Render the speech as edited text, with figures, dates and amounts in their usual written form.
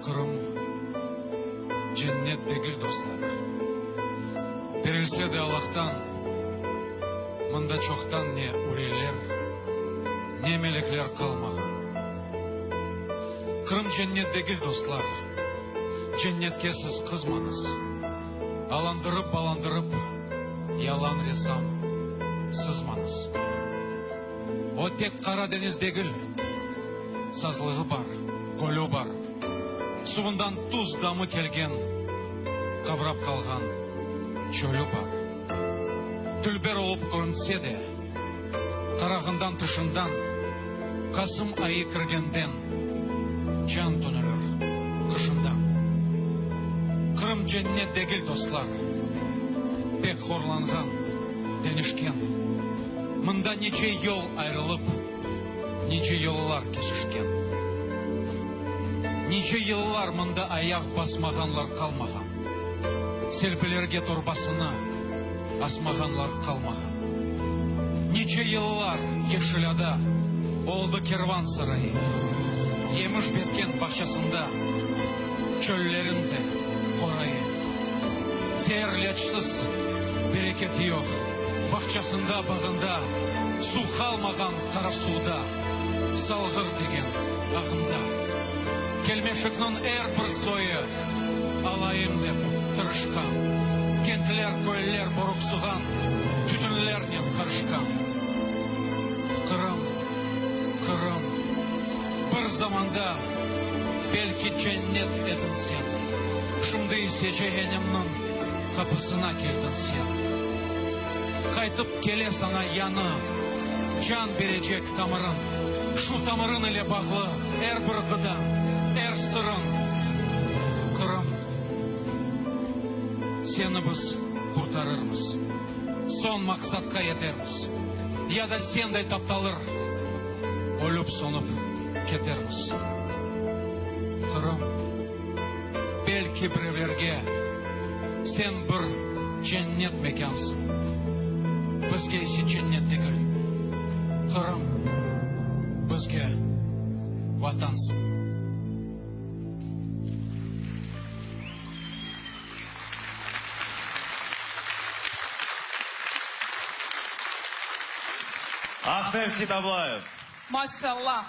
Qırım cennet degil, dostlar. Berilse de Allahtan, mında çoqtan ne üreler, ne melekler qalmağan. Qırım cennet degil, dostlar, cennetke siz qızmañız. Alandırıp-balandırıp yalan resam sızmañız. O tek Qara deñiz degil, sazlığı bar, gölü bar, suvundan tuz damı kelgen, qavrap qalğan çölü bar. Dülber olıp körünse de, qarağından tışından, Qasım ayı kirgenden can tönülür qışından. Qırım cennet degil, dostlar, pek horlanğan, deñişken. Mında nice yol ayrılıp, nice yollar kesişken. Nice yıllar mında ayaq basmağanlar qalmağan. Selpilerge torbasını asmağanlar qalmağan. Nice yıllar Yeşil ada oldı kervan sarayı, Yemiş betken bağçasında çöllerin de qorayı. Zeerleçsiz bereketi yoq bağçasında, bağında, Suv qalmağan Qarasuvda, Salğır degen ağında. Kelmeşikniñ er bir soyu alayım dep tırışqan, Kentler, köyler boruqsuğan tütünlernen qarışqan. Qırım, Qırım, bir zamanda belki cennet ediñ sen, Şimdi ise cehennemniñ qapısına keldiñ sen. Qaytıp kele saña yañı can berecek tamırıñ, Şu tamırıñ ile bağlı er bir ğıdañ, er sırıñ. Qırım, seni biz qurtarırmız, soñ maqsatqa yetermiz, Ya da senday taptalır, ölüp-sönüp ketermiz. Qırım. Belki birevlerge sen bir cennet mekânsıñ, bizge ise cennet degil, Qırım, bizge Vatansıñ. Ahtem Seitablayev. Maşallah.